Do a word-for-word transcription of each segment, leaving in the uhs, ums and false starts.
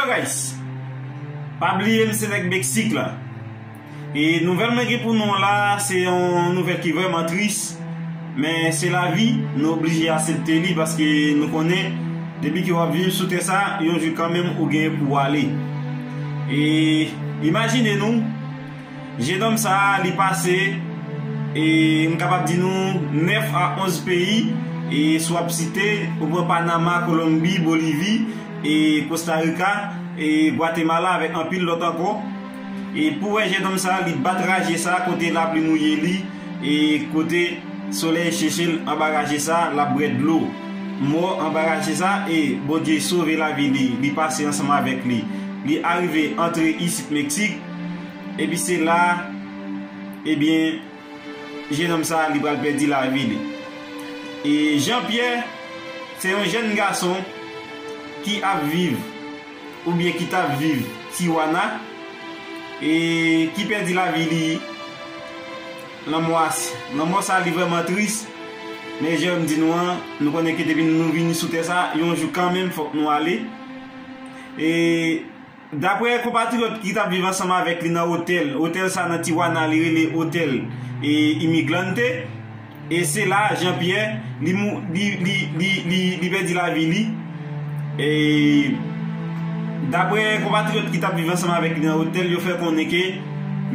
Guys, pa bliye m se nèg Meksik la. E nouvèl mwen gen pou nou la, se yon nouvèl ki vrèman tris. Men se lavi, nou oblije aksepte li paske nou konnen, depi ke w ap viv sou tè sa, yon jou kanmenm ou gen pou w ale. E imajine nou, jennonm sa a, li pase, e m kapab di nou, nèf a onz peyi, e si w ap site, ou pran Panama, Kolonbi, Bolivi, e Kosta Rika, e Gwatemala, avèk anpil lòt ankò. E pou wè jennonm sa a, li bat raje sa a kote lapli mouye li, e kote solèy cheche l anba raje sa a, l ap bwè dlo mò anba raje sa a, e Bondye sove lavi li, li pase ansanm avèk li. Li arive antre isit Meksik, epi se la, ebyen, jennonm sa a, li pral pèdi lavi li. E Jean Pierre, se yon jèn gason ki ap viv, oubyen ki t ap viv Tijuana, e ki pèdi lavi li. Lanmò a, lanmò sa a, li vrèman tris. Men jan m di nou an, nou konnen ke depi nou vini sou tè sa, yon jou kanmenm, fòk nou ale. E daprè konpatriyòt ki t ap viv ansanm avèk li nan otèl, otèl sa nan Tijuana, li rele otèl, e, Imigrante. E se la, Jean Pierre, li mou-, li, li, li, li, li pèdi lavi li. E daprè konpatriyòt ki t ap viv ansanm avèk li nan otèl, yo fè konnen ke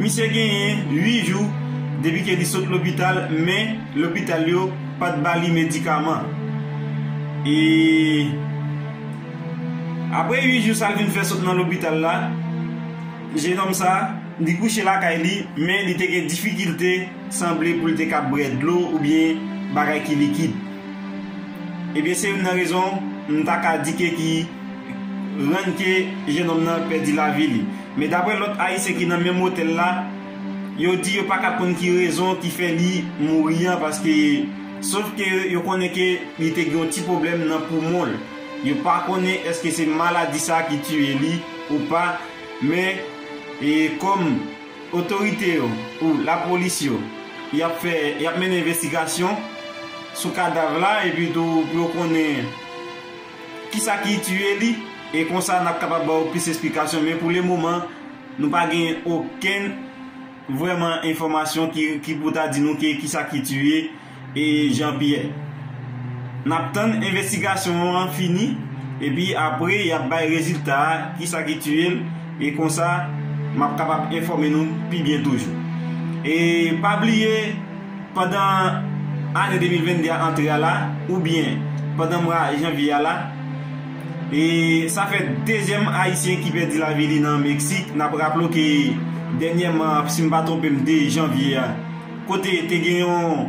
misye genyen uit jou depi ke li sot lopital, men lopital yo pa t ba li medikaman. E apre uit jou sa l vin fè sot nan lopital la, jennonm sa, li kouche lakay li, men li te gen difikilte, sanble pou l te ka bwè dlo oubyen bagay ki likid. Ebyen, se youn nan rezon m ta ka di ke ki rann ke jennonm nan pèdi lavi li. Men daprè lòt Ayisyen ki nan menm otèl la, yo di yo pa ka konn ki rezon ki fè li mouri an, paske, sof ke yo konnen ke li te gen yon ti pwoblèm nan poumon l. Yo pa konnen èske se maladi sa ki tiye li ou pa, men, e, kòm otorite yo ou lapolis yo, y ap fè, y ap mennen envestigasyon sou kadav la, epi tou pou yo konnen kisa ki tiye li, e konsa n ap kapab ba w plis esplikasyon. Men pou le moman, nou pa gen okenn vrèman enfòmasyon ki, ki pou ta di nou ke kisa ki tiye, e, Jean Pierre. N ap tann envestigasyon an fini, epi apre, y ap bay rezilta a, kisa ki tiye l, e konsa, m ap kapab enfòme nou pi byen toujou. E pa bliye, pandan ane de mil venn de a antre a la, oubyen pandan mwa janvye a la, e sa fè dezyèm Ayisyen ki pèdi lavi li nan Meksik. N ap raple w ke dènyèman, si m pa twonpe m, de janvye a, kote te gen yon,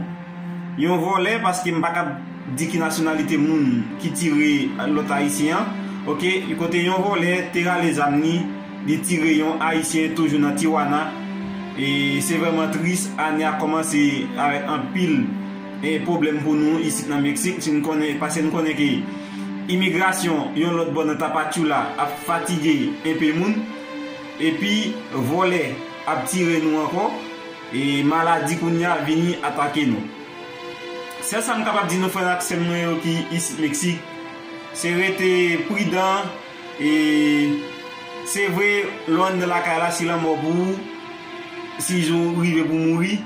yon vòlè, paske m pa kab di ki nasyonalite moun ki tire lòt Ayisyen an. Oke, kote yon vòlè te rale zam li, li tire yon Ayisyen toujou nan Tijuana. E se vrèman tris, ane a kòmanse avèk anpil, e, pwoblèm pou nou isit nan Meksik. Si n konnen, paske n konnen ke imigrasyon yon lòt bò nan Tapachula ap fatige enpe moun, epi vòlè ap tire nou ankò, e maladi kounye a vini atake nou. Sèl sa m kapab di nou, frè ak sè m mwen yo ki isit Meksik, se rete pridan. E se vre, lè w anndan lakay la, si lanmò pou ou, si jou rive pou mouri,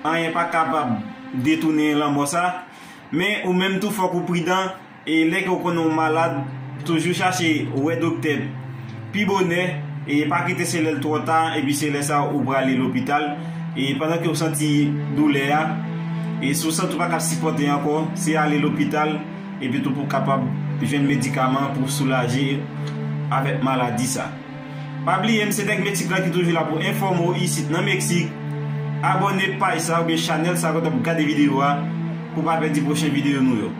anyen pa kapab detounen lanmò sa. Men ou menm tou, fòk ou pridan. E lè ke w konnen w malad, toujou chache wè doktè pi bonè, e pa kite se lè l twò ta, epi se lè sa a ou prale lopital. E pandan ke w santi doulè a, e si w santi w pa kab sipòte ankò, se ale lopital, epi tou pou w kapab jwenn medikaman pou soulaje avèk maladi sa. Pa bliye, m se nèg Meksik la ki toujou la pou enfòme w isit nan Meksik. Abòne paj sa oubyen chanèl sa kote w ap gade videyo a pou w pa pèdi pwochen videyo nou yo.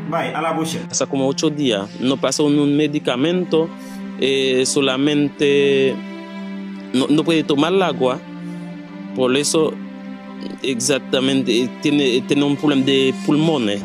Bye, a la pwochèn. Sa como ocho días. No pasó un medicamento, eh, solamente no, no puede tomar el agua. Por eso, exactamente, eh, tiene, tiene un problema de pulmones.